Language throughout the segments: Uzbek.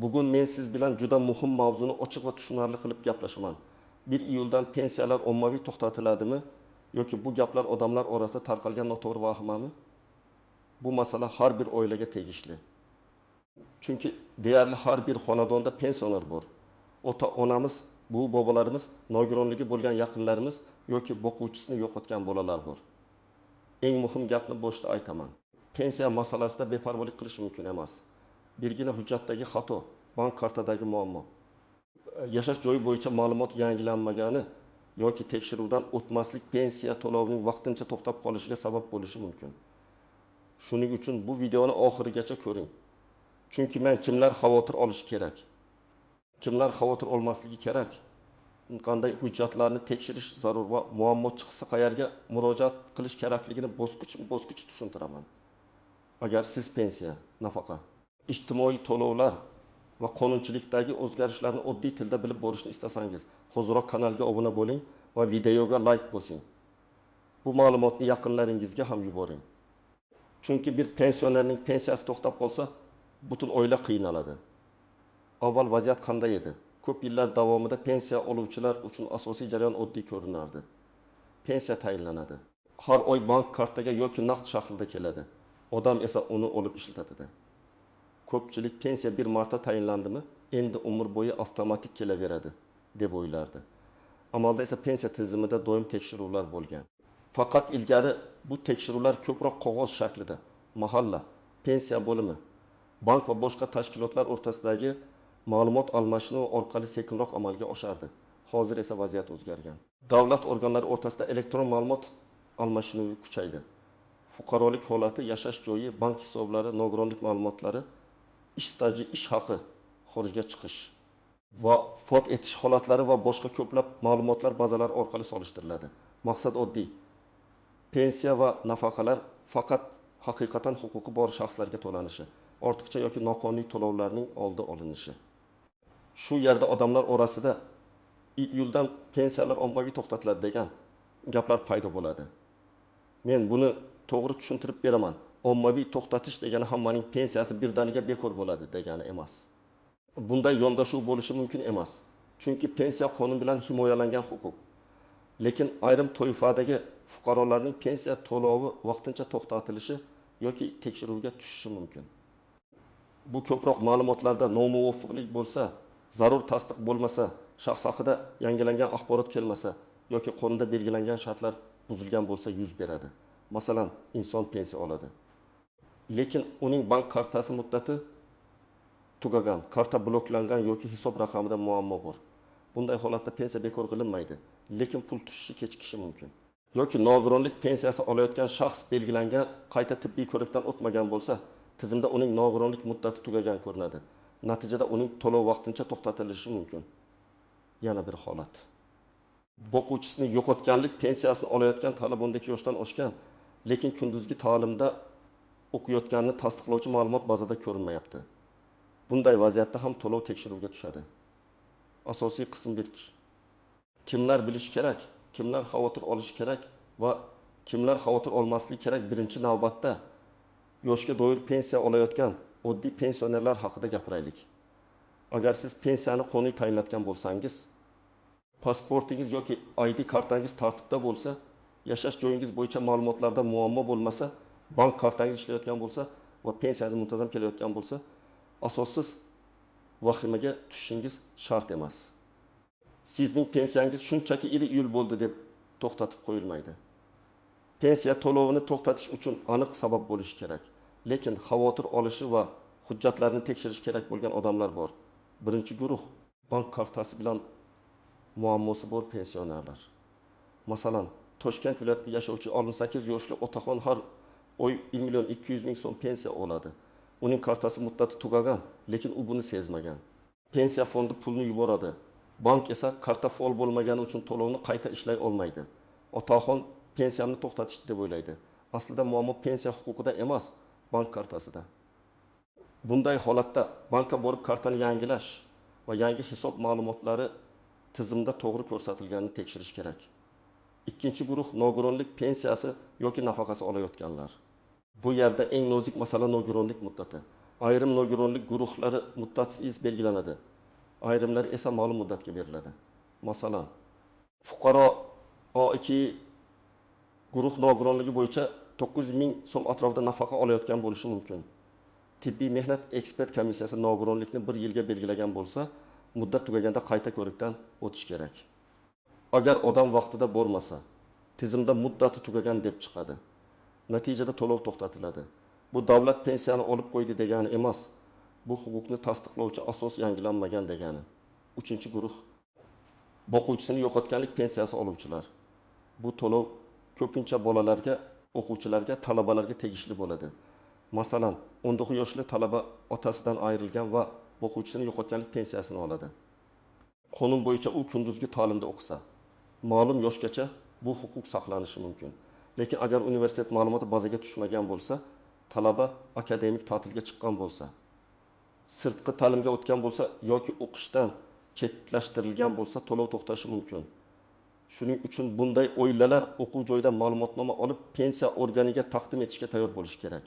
Bugun men siz bilan juda muhim mavzuni ochiq va tushunarli qilib gaplashaman. 1 iyuldan pensiyalar ommaviy to'xtatiladimi yoki bu gaplar odamlar orasida tarqalgan noto'g'ri vahimami? Bu masala har bir oilaga tegishli. Chunki deyarli har bir xonadonda pensioner bor. Ota-onamiz, buvi bobolarimiz, nogironligi bo'lgan yaqinlarimiz yoki boquvchisini yo'qotgan bolalar bor. Eng muhim gapni boshda aytaman. Pensiya masalasida beparvolik qilish mumkin emas. Birgina hujjatdagi xato, bank kartadagi muammo, yashash joyi bo'yicha ma'lumot yangilanmagani yoki tekshiruvdan o'tmaslik pensiya to'lovining vaqtincha to'xtab qolishiga sabab bo'lishi mumkin. Shuning uchun bu videoni oxirigacha ko'ring. Chunki men kimlar xavotir olishi kerak, kimlar xavotir olmasligi kerak, qanday hujjatlarni tekshirish zarur va muammo chiqsa qayerga murojaat qilish kerakligini bosqich-bosqich tushuntiraman. Agar siz pensiya, nafaqa, ijtimoiy to'lovlar va qonunchilikdagi o'zgarishlarni oddiy tilda bilib borishni istasangiz, hoziroq kanalga obuna bo'ling va videoga like bosing. Bu ma'lumotni yaqinlaringizga ham yuboring. Chunki bir pensionerning pensiyasi to'xtab qolsa, butun oila qiynaladi. Avval vaziyat qanday edi? Ko'p yillar davomida pensiya oluvchilar uchun asosiy jarayon oddiy ko'rinardi. Pensiya tayinlanadi. Har oy bank kartaga yoki naqd shaklida keladi. Odam esa uni olib ishlatadi. Ko'pchilik pensiya bir marta tayinlandimi, endi umr bo'yi avtomatik kelaveradi deb o'ylardi. Amalda esa pensiya tizimida doim tekshiruvlar bo'lgan. Faqat ilgari bu tekshiruvlar ko'proq qog'oz shaklida, mahalla, pensiya bo'limi, bank va boshqa tashkilotlar o'rtasidagi ma'lumot almashinuvi orqali sekinroq amalga oshardi. Hozir esa vaziyat o'zgargan. Davlat organlari o'rtasida elektron ma'lumot almashinuvi kuchaydi. Fuqarolik holati, yashash joyi, bank hisoblari, nogironlik ma'lumotlari, ish staji, ish haqi, xorijga chiqish va vafot etish holatlari va boshqa ko'plab ma'lumotlar bazalari orqali solishtiriladi. Maqsad oddiy. Pensiya va nafaqalar faqat haqiqatan huquqi bor shaxslarga to'lanishi, ortiqcha yoki noqonuniy to'lovlarning oldi olinishi. Shu yerda odamlar orasida iyuldan pensiyalar ommaviy to'xtatiladi degan gaplar paydo bo'ladi. Men buni to'g'ri tushuntirib beraman. Ommaviy to'xtatish degani hammaning pensiyasi birdaniga bekor bo'ladi degani emas. Bunday yondashuv bo'lishi mumkin emas. Chunki pensiya qonun bilan himoyalangan huquq. Lekin ayrim toifadagi fuqarolarning pensiya to'lovi vaqtincha to'xtatilishi yoki tekshiruvga tushishi mumkin. Bu ko'proq ma'lumotlarda nomuvofiqlik bo'lsa, zarur tasdiq bo'lmasa, shaxs haqida yangilangan axborot kelmasa yoki qonunda belgilangan shartlar buzilgan bo'lsa yuz beradi. Masalan, inson pensiya oladi. Lekin uning bank kartasi muddati tugagan, karta bloklangan yoki hisob raqamida muammo bor. Bunday holatda pensiya bekor qilinmaydi, lekin pul tushishi kechikishi mumkin. Yoki nogironlik pensiyasi olayotgan shaxs belgilangan qayta tibbiy ko'rikdan o'tmagan bo'lsa, tizimda uning nogironlik muddati tugagan ko'rinadi. Natijada uning to'lov vaqtincha to'xtatilishi mumkin. Yana bir holat. Boquvchisini yo'qotganlik pensiyasini olayotgan talaba 12 yoshdan oshgan, lekin kunduzgi ta'limda o'qiyotganini tasdiqlovchi ma'lumot bazada ko'rinmayapti. Bunday vaziyatda ham to'lov tekshiruvga tushadi. Asosiy qism 1. Kimlar bilishi kerak, kimlar xavotir olishi kerak va kimlar xavotir olmasligi kerak? Birinchi navbatda yoshga doir pensiya olayotgan oddiy pensionerlar haqida gapiraylik. Agar siz pensiyani qonuniy tayinlatgan bo'lsangiz, pasportingiz yoki ID kartangiz tartibda bo'lsa, yashash joyingiz bo'yicha ma'lumotlarda muammo bo'lmasa, bank kartangiz ishlayotgan bo'lsa va pensiyangiz muntazam kelayotgan bo'lsa, asossiz vahimaga tushishingiz shart emas. Sizning pensiyangiz shunchaki 1 iyul bo'ldi deb to'xtatib qo'yilmaydi. Pensiya to'lovini to'xtatish uchun aniq sabab bo'lishi kerak. Lekin xavotir olishi va hujjatlarni tekshirish kerak bo'lgan odamlar bor. Birinchi guruh bank kartasi bilan muammosi bor pensionerlar. Masalan, Toshkent viloyatida yashovchi 68 yoshli otaxon har oy 1 million 200 ming so'm pensiya oladi. Uning kartasi muddati tugagan, lekin u buni sezmagan. Pensiya fondi pulni yuboradi. Bank esa karta faol bo'lmagani uchun to'lovni qayta ishlay olmaydi. Otaxon pensiyamni to'xtatishdi deb o'ylaydi. Aslida muammo pensiya huquqida emas, bank kartasida. Bunday holatda bankka borib kartani yangilash va yangi hisob ma'lumotlari tizimda to'g'ri ko'rsatilganini tekshirish kerak. Ikkinchi guruh nogironlik pensiyasi yoki nafaqasi olayotganlar. Bu yerda eng nozik masala nogironlik muddati. Ayrim nogironlik guruhlari muddatsiz belgilanadi, ayrimlari esa ma'lum muddatga beriladi. Masalan, fuqaro A2 guruh nogironligi bo'yicha 900 ming so'm atrofida nafaqa olayotgan bo'lishi mumkin. Tibbiy mehnat ekspert komissiyasi nogironlikni 1 yilga belgilagan bo'lsa, muddat tugaganda qayta ko'rikdan o'tish kerak. Agar odam vaqtida bormasa, tizimda muddati tugagan deb chiqadi. Natijada to'lov to'xtatiladi. Bu davlat pensiyani olib qo'ydi degani emas, bu huquqni tasdiqlovchi asos yangilanmagan degani. Uchinchi guruh boquvchisini yo'qotganlik pensiyasi oluvchilar. Bu to'lov ko'pincha bolalarga, o'quvchilarga, talabalarga tegishli bo'ladi. Masalan, 19 yoshli talaba otasidan ayrilgan va boquvchisini yo'qotganlik pensiyasini oladi. Qonun bo'yicha u kunduzgi ta'limda o'qisa, ma'lum yoshgacha bu huquq saqlanishi mumkin. Lekin agar universitet ma'lumoti bazaga tushmagan bo'lsa, talaba akademik ta'tilga chiqqan bo'lsa, sirtqi ta'limga o'tgan bo'lsa yoki o'qishdan chetlashtirilgan bo'lsa, to'lov to'xtashi mumkin. Shuning uchun bunday oilalar o'quv joyidan ma'lumotnoma olib, pensiya organiga taqdim etishga tayyor bo'lishi kerak.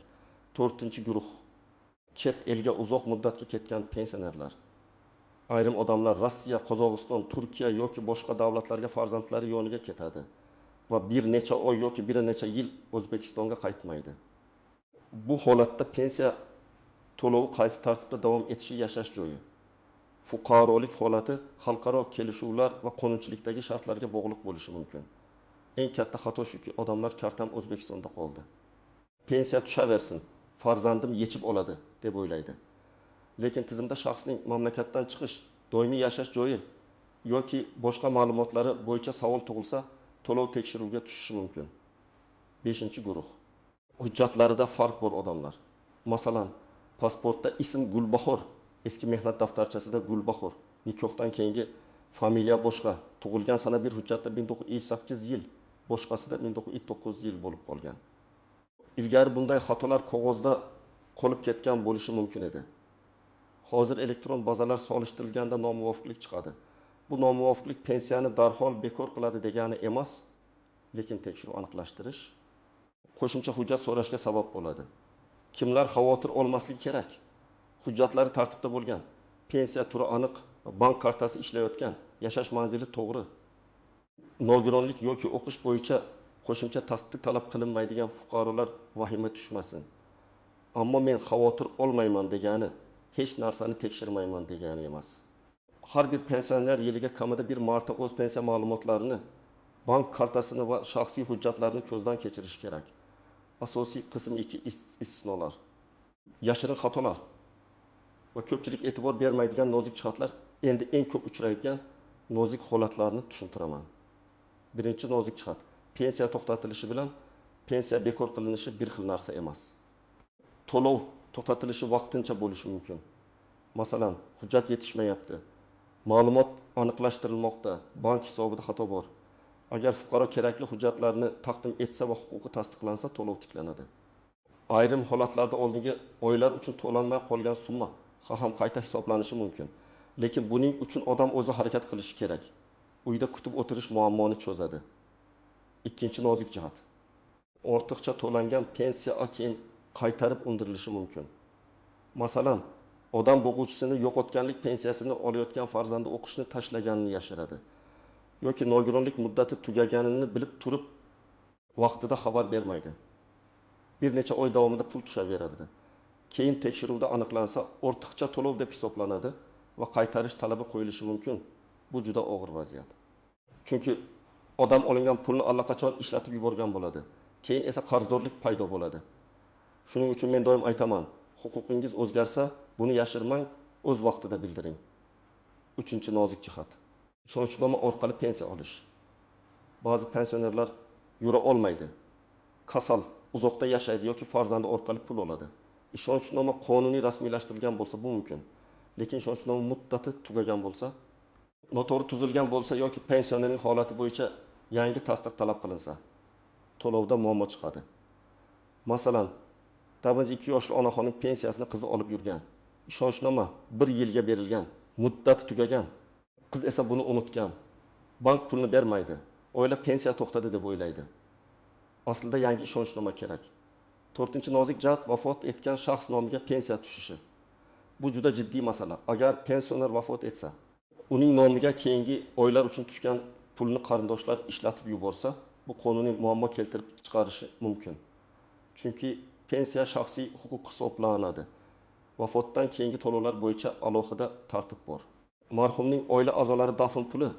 To'rtinchi guruh chet elga uzoq muddatga ketgan pensionerlar. Ayrim odamlar Rossiya, Qozog'iston, Turkiya yoki boshqa davlatlarga farzandlari yoniga ketadi va bir necha oy yoki bir necha yil O'zbekistonga qaytmaydi. Bu holatda pensiya to'lovi qaysi tartibda davom etishi yashash joyi, fuqarolik holati, xalqaro kelishuvlar va qonunchilikdagi shartlarga bog'liq bo'lishi mumkin. Eng katta xato shuki, odamlar kartam O'zbekistonda qoldi, pensiya tushaversin, farzandim yechib oladi deb o'ylaydi. Lekin tizimda shaxsning mamlakatdan chiqish, doimiy yashash joyi yoki boshqa ma'lumotlari bo'yicha savol tug'ilsa, to'lov tekshiruvga tushishi mumkin. 5-guruh hujjatlarida farq bor odamlar. Masalan, pasportda ism Gulbahor, eski mehnat daftarchasida Gulbahor, nikohdan keyingi familiya boshqa, tug'ilgan sana bir hujjatda 1958 yil, boshqasida 1909 yil bo'lib qolgan. Ilgari bunday xatolar qog'ozda qolib ketgan bo'lishi mumkin edi. Hozir elektron bazalar solishtirilganda nomuvofiqlik chiqadi. Bu nomuvofiqlik pensiyani darhol bekor qiladi degani emas, lekin tekshiruv aniqlashtirish, qo'shimcha hujjat so'rashga sabab bo'ladi. Kimlar xavotir olmasligi kerak? Hujjatlari tartibda bo'lgan, pensiya turi aniq, bank kartasi ishlayotgan, yashash manzili to'g'ri, nogironlik yoki o'qish bo'yicha qo'shimcha tasdiq talab qilinmaydigan fuqarolar vahima tushmasin. Ammo men xavotir olmayman degani hech narsani tekshirmayman degani emas. Har bir pensioner yiliga kamida bir marta o'z pensiya ma'lumotlarini, bank kartasini va shaxsiy hujjatlarini ko'zdan kechirishi kerak. Asosiy qism 2 istisnolar. Yashirin xatolar va ko'pchilik e'tibor bermaydigan nozik jihatlar endi eng ko'p uchraydigan nozik holatlarni tushuntiraman. Birinchi nozik jihat: pensiya to'xtatilishi bilan pensiya bekor qilinishi bir xil narsa emas. To'lov to'xtatilishi vaqtincha bo'lishi mumkin. Masalan, hujjat yetishmayapti, ma'lumot aniqlashtirilmoqda, bank hisobida xato bor. Agar fuqaro kerakli hujjatlarni taqdim etsa va huquqi tasdiqlansa, to'lov tiklanadi. Ayrim holatlarda oldingi oylar uchun to'lanmay qolgan summa ham qayta hisoblanishi mumkin. Lekin buning uchun odam o'zi harakat qilishi kerak. Uyda kutib o'tirish muammoni cho'zadi. Ikkinchi nozik jihat: ortiqcha to'langan pensiya keyin qaytarib undirilishi mumkin. Masalan, odam boquvchisini yo'qotganlik pensiyasini olayotgan farzandi o'qishni tashlaganini yashiradi yoki nogironlik muddati tugaganini bilib turib vaqtida xabar bermaydi. Bir necha oy davomida pul tushaveradi. Keyin tekshiruvda aniqlansa, ortiqcha to'lov deb hisoblanadi va qaytarish talabi qo'yilishi mumkin. Bu juda og'ir vaziyat. Chunki odam olingan pulni allaqachon ishlatib yuborgan bo'ladi. Keyin esa qarzdorlik paydo bo'ladi. Shuning uchun men doim aytaman, huquqingiz o'zgarsa, buni yashirmang, o'z vaqtida bildiring. Uchinchi nozik jihat: ishonchnoma orqali pensiya olish. Ba'zi pensionerlar yura olmaydi, kasal, uzoqda yashaydi yoki farzandi orqali pul oladi. Ishonchnoma qonuniy rasmiylashtirilgan bo'lsa bu mumkin. Lekin ishonchnoma muddati tugagan bo'lsa, noto'g'ri tuzilgan bo'lsa yoki pensionerning holati bo'yicha yangi tasdiq talab qilinsa, to'lovda muammo chiqadi. Masalan, 92 yoshli onaxonning pensiyasini qizi olib yurgan. Ishonchnoma 1 yilga berilgan, muddati tugagan. Qiz esa buni unutgan. Bank pulni bermaydi. Oila pensiya to'xtadi deb o'ylaydi. Aslida yangi ishonchnoma kerak. To'rtinchi nozik jihat: vafot etgan shaxs nomiga pensiya tushishi. Bu juda jiddiy masala. Agar pensioner vafot etsa, uning nomiga keyingi oylar uchun tushgan pulni qarindoshlar ishlatib yuborsa, bu qonuniy muammo keltirib chiqarishi mumkin. Chunki pensiya shaxsiy huquq hisoblanadi. Vafotdan keyingi to'lovlar bo'yicha alohida tartib bor. Marhumning oila a'zolari dafn puli,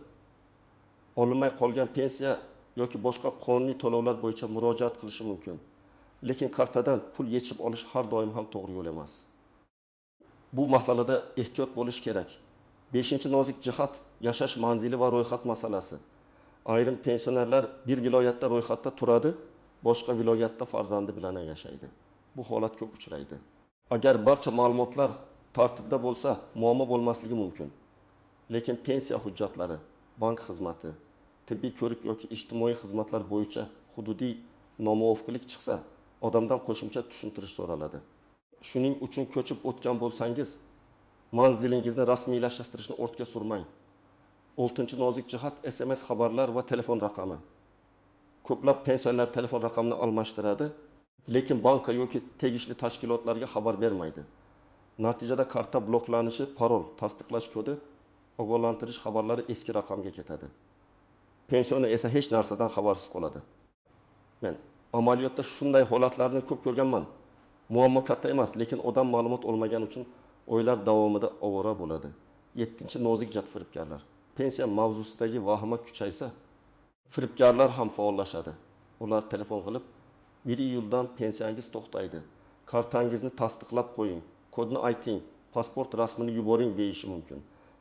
olinmay qolgan pensiya yoki boshqa qonuniy to'lovlar bo'yicha murojaat qilishi mumkin. Lekin kartadan pul yechib olish har doim ham to'g'ri yo'l emas. Bu masalada ehtiyot bo'lish kerak. 5-nozik jihat yashash manzili va ro'yxat masalasi. Ayrim pensionerlar bir viloyatda ro'yxatda turadi, boshqa viloyatda farzandi bilan yashaydi. Bu holat ko'p uchraydi. Agar barcha ma'lumotlar tartibda bo'lsa, muammo bo'lmasligi mumkin. Lekin pensiya hujjatlari, bank xizmati, tibbiy ko'rik yoki ijtimoiy xizmatlar bo'yicha hududiy nomuvofiqlik chiqsa, odamdan qo'shimcha tushuntirish so'raladi. Shuning uchun ko'chib o'tgan bo'lsangiz, manzilingizni rasmiylashtirishni ortga surmang. 6-nozik jihat SMS xabarlar va telefon raqami. Ko'plab pensionerlar telefon raqamini almashtiradi, lekin banka yoki tegishli tashkilotlarga xabar bermaydi. Natijada karta bloklanishi, parol, tasdiqlash kodi, ogohlantirish xabarlari eski raqamga ketadi. Pensioner esa hech narsadan xabarsiz qoladi. Men amaliyotda shunday holatlarni ko'p ko'rganman. Muammo katta emas, lekin odam ma'lumot olmagani uchun oylar davomida ovora bo'ladi. 7-nozik jihat firibgarlar. Pensiya mavzusidagi vahima kuchaysa, firibgarlar ham faollashadi. Ular telefon qilib, 1 iyuldan pensiyangiz to'xtaydi. Kartangizni tasdiqlab qo'ying, kodni ayting, pasport rasmini yuboring deyishi mumkin.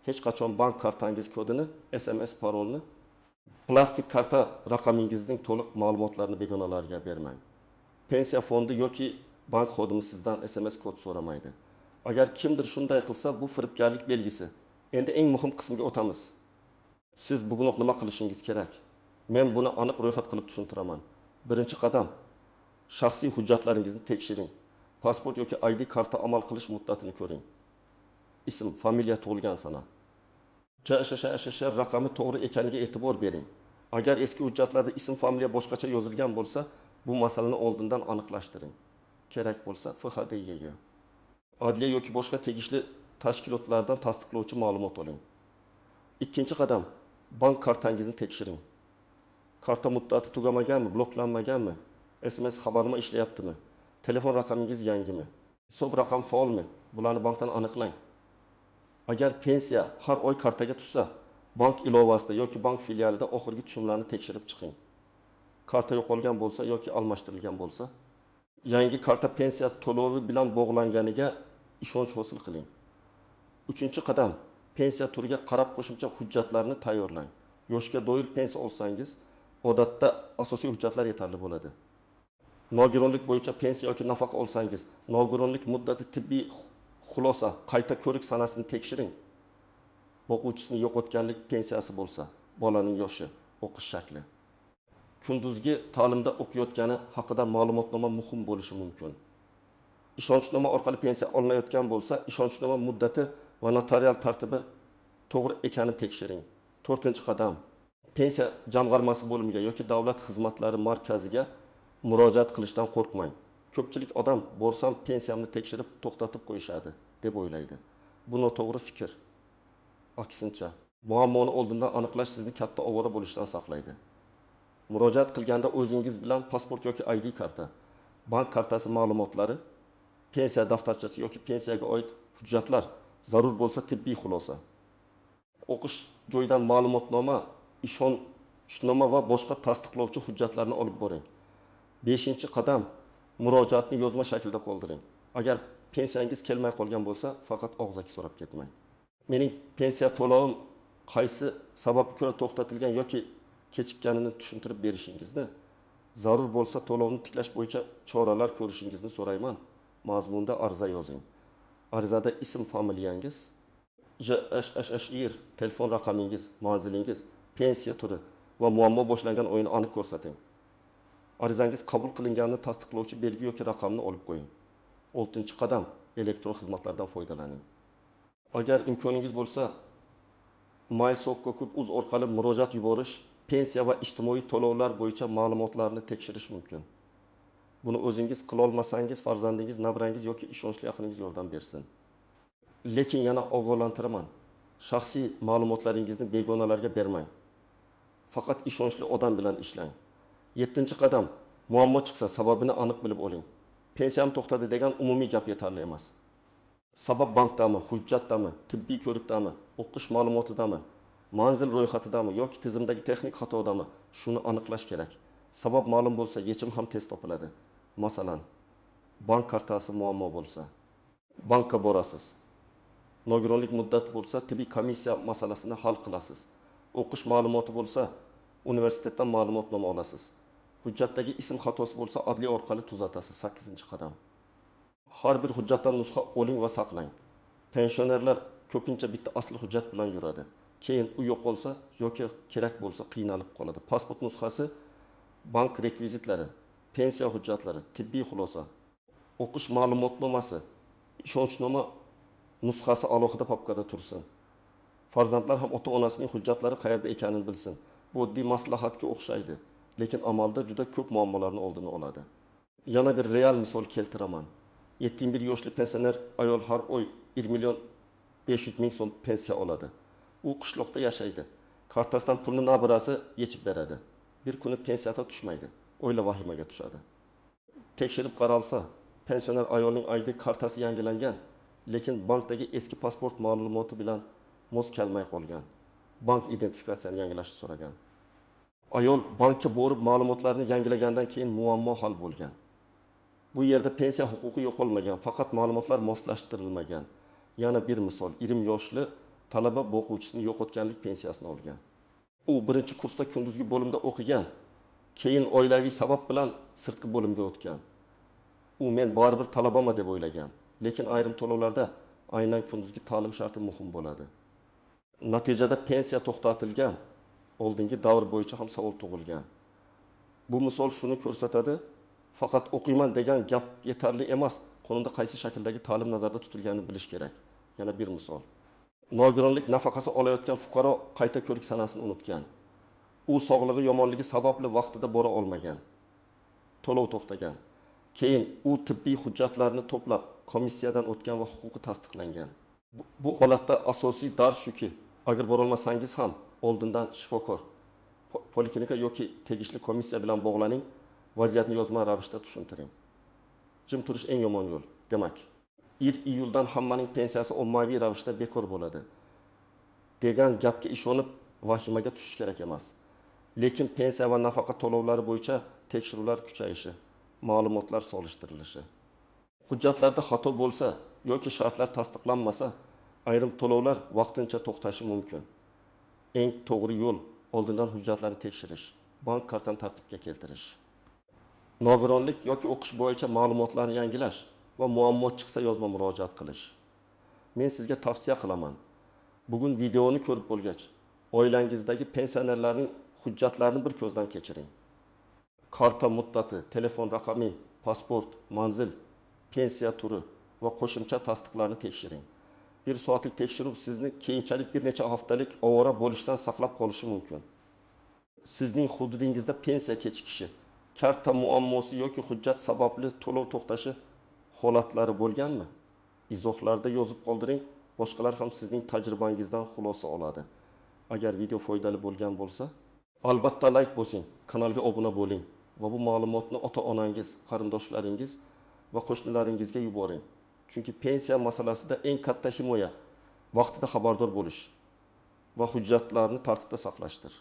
Hech qachon bank kartangiz kodini, SMS parolni, plastik karta raqamingizning to'liq ma'lumotlarini begonalarga bermang. Pensiya fondi yoki bank xodimi sizdan SMS kod so'ramaydi. Agar kimdir shunday qilsa, bu firibgarlik belgisi. Endi eng muhim qismga o'tamiz. Siz bugunoq nima qilishingiz kerak? Men buni aniq ro'yxat qilib tushuntiraman. 1-qadam shaxsiy hujjatlaringizni tekshiring. Pasport yoki ID karta amal qilish muddatini ko'ring. Ism, familiya, tug'ilgan sana. JSHSH raqami to'g'ri ekaniga e'tibor bering. Agar eski hujjatlarda ism, familiya boshqacha yozilgan bo'lsa, bu masalani oldindan aniqlashtiring. Kerak bo'lsa FHDYga, adliya yoki boshqa tegishli tashkilotlardan tasdiqlovchi ma'lumot oling. 2-qadam bank kartangizni tekshiring. Karta muddati tugamaganmi, bloklanmaganmi, SMS xabarnoma ishlayaptimi, telefon raqamingiz yangimi, hisob raqam faolmi? Bularni bankdan aniqlang. Agar pensiya har oy kartaga tushsa, bank ilovasida yoki bank filialida oxirgi tushumlarni tekshirib chiqing. Karta yo'qolgan bo'lsa yoki almashtirilgan bo'lsa, yangi karta pensiya to'lovi bilan bog'langaniga ishonch hosil qiling. 3-qadam pensiya turiga qarab qo'shimcha hujjatlarni tayyorlang. Yoshga doir pensiya olsangiz, odatda asosiy hujjatlar yetarli bo'ladi. Nogironlik bo'yicha pensiya yoki nafaqa olsangiz, nogironlik muddati, tibbiy xulosa, qayta ko'rik sanasini tekshiring. Boquvchisini yo'qotganlik pensiyasi bo'lsa, bolaning yoshi, o'qish shakli. Kunduzgi ta'limda o'qiyotgani haqida ma'lumotnoma muhim bo'lishi mumkin. Ishonchnoma orqali pensiya olinayotgan bo'lsa, ishonchnoma muddati va notarial tartibi to'g'ri ekanini tekshiring. 4-qadam pensiya jamg'armasi bo'limiga yoki davlat xizmatlari markaziga murojaat qilishdan qo'rqmang. Ko'pchilik odam borsam pensiyamni tekshirib to'xtatib qo'yishadi deb o'ylaydi. Bu noto'g'ri fikr. Aksincha, muammoni oldindan aniqlash sizni katta ovora bo'lishdan saqlaydi. Murojaat qilganda o'zingiz bilan pasport yoki ID karta, bank kartasi ma'lumotlari, pensiya daftarchasi yoki pensiyaga oid hujjatlar, zarur bo'lsa tibbiy xulosa, o'qish joyidan ma'lumotnoma, ishonchnoma va boshqa tasdiqlovchi hujjatlarni olib boring. 5-qadam murojaatni yozma shaklda qoldiring. Agar pensiyangiz kelmay qolgan bo'lsa, faqat og'zaki so'rab ketmang. Mening pensiya to'lovim qaysi sababga ko'ra to'xtatilgan yoki kechikkanini tushuntirib berishingizni, zarur bo'lsa to'lovni tiklash bo'yicha choralar ko'rishingizni so'rayman. Mazmunda ariza yozing. Arizada ism, familiyangiz, JSHSHIR, telefon raqamingiz, manzilingiz, pensiya turi va muammo boshlangan oyini aniq ko'rsating. Arizangiz qabul qilinganini tasdiqlovchi belgi yoki raqamni olib qo'ying. 6-qadam elektron xizmatlardan foydalaning. Agar imkoningiz bo'lsa, mysoq.uz orqali murojaat yuborish, pensiya va ijtimoiy to'lovlar bo'yicha ma'lumotlarni tekshirish mumkin. Buni o'zingiz qila olmasangiz, farzandingiz, nabrangiz yoki ishonchli yaqiningiz yordam bersin. Lekin yana ogohlantiraman: shaxsiy ma'lumotlaringizni begonalarga bermang. Faqat ishonchli odam bilan ishlang. Yettinchi qadam: muammo chiqsa, sababini aniq bilib oling. Pensiyam to'xtadi degan umumiy gap yetarli emas. Sabab bankdami, hujjatdami, tibbiy ko'rikdami, o'qish ma'lumotidami, manzil ro'yxatidami yoki tizimdagi texnik xatodami, shuni aniqlash kerak. Sabab ma'lum bo'lsa, yechim ham tez topiladi. Masalan, bank kartasi muammo bo'lsa, bankka borasiz. Nogironlik muddati bo'lsa, tibbiy komissiya masalasini hal qilasiz. O'qish ma'lumoti bo'lsa, universitetdan ma'lumotnoma olasiz. Hujjatdagi ism xatosi bo'lsa, adliya orqali tuzatasiz. Sakkizinchi qadam: har bir hujjatdan nusxa oling va saqlang. Pensionerlar ko'pincha bitta asl hujjat bilan yuradi. Keyin u yo'qolsa yoki kerak bo'lsa, qiynalib qoladi. Pasport nusxasi, bank rekvizitlari, pensiya hujjatlari, tibbiy xulosa, o'qish ma'lumotnomasi, ishonchnoma nusxasi alohida papkada tursin. Farzandlar ham ota onasining hujjatlari qayerda ekanini bilsin. Bu oddiy maslahatga o'xshaydi, lekin amalda juda ko'p muammolarni oldini oladi. Yana bir real misol keltiraman. 71 yoshli pensioner ayol har oy 1 million 500 ming so'm pensiya oladi. U qishloqda yashaydi. Kartasidan pulni nabirasi yechib beradi. Bir kuni pensiyada tushmaydi. Oila vahimaga tushadi. Tekshirib qaralsa, pensioner ayolning ID kartasi yangilangan, lekin bankdagi eski pasport ma'lumoti bilan mos kelmay qolgan. Bank identifikatsiyani yangilashni so'ragan. Ayol bankka borib ma'lumotlarni yangilagandan keyin muammo hal bo'lgan. Bu yerda pensiya huquqi yo'qolmagan, faqat ma'lumotlar moslashtirilmagan. Yana bir misol: 20 yoshli talaba boquvchisini yo'qotganlik pensiyasini olgan. U birinchi kursda kunduzgi bo'limda o'qigan, keyin oilaviy sabab bilan sirtqi bo'limga o'tgan. U men baribir talabaman deb o'ylagan, lekin ayrim to'lovlarda aynan kunduzgi ta'lim sharti muhim bo'ladi. Natijada pensiya to'xtatilgan, oldingi davr bo'yicha ham savol tug'ilgan. Bu misol shuni ko'rsatadi: faqat o'qiyman degan gap yetarli emas, qonunda qaysi shakldagi ta'lim nazarda tutilganini bilish kerak. Yana bir misol. Nogironlik nafaqasi olayotgan fuqaro qayta ko'rik sanasini unutgan. U sog'lig'i yomonligi sababli vaqtida bora olmagan. To'lov to'xtagan. Keyin u tibbiy hujjatlarni to'plab komissiyadan o'tgan va huquqi tasdiqlangan. Bu holatda asosiy dars shuki, agar borolmasangiz ham oldindan shifokor, poliklinika yoki tegishli komissiya bilan bog'laning, vaziyatni yozma ravishda tushuntiring. Jim turish eng yomon yo'l. Demak, 1 iyuldan hammaning pensiyasi ommaviy ravishda bekor bo'ladi degan gapga ishonib vahimaga tushish kerak emas. Lekin pensiya va nafaqa to'lovlari bo'yicha tekshiruvlar kuchayishi, ma'lumotlar solishtirilishi, hujjatlarda xato bo'lsa yoki shartlar tasdiqlanmasa, ayrim to'lovlar vaqtincha to'xtashi mumkin. Eng to'g'ri yo'l oldindan hujjatlarni tekshirish, bank kartani tartibga keltirish, nogironlik yoki o'qish bo'yicha ma'lumotlarni yangilash va muammo chiqsa yozma murojaat qilish. Men sizga tavsiya qilaman. Bugun videoni ko'rib bo'lgach, oilangizdagi pensionerlarning hujjatlarini bir ko'zdan kechiring. Karta muddati, telefon raqami, pasport, manzil, pensiya turi va qo'shimcha tasdiqlarni tekshiring. Bir soatlik tekshiruv sizni keyinchalik bir necha haftalik ovora bo'lishdan saqlab qolishi mumkin. Sizning hududingizda pensiya kechikishi, karta muammosi yoki hujjat sababli to'lov to'xtashi holatlari bo'lganmi? Izohlarda yozib qoldiring, boshqalar ham sizning tajribangizdan xulosa oladi. Agar video foydali bo'lgan bo'lsa, albatta like bosing, kanalga obuna bo'ling va bu ma'lumotni ota-onangiz, qarindoshlaringiz va qo'shnilaringizga yuboring. Chunki pensiya masalasida eng katta himoya vaqtida xabardor bo'lish va hujjatlarni tartibda saqlashdir.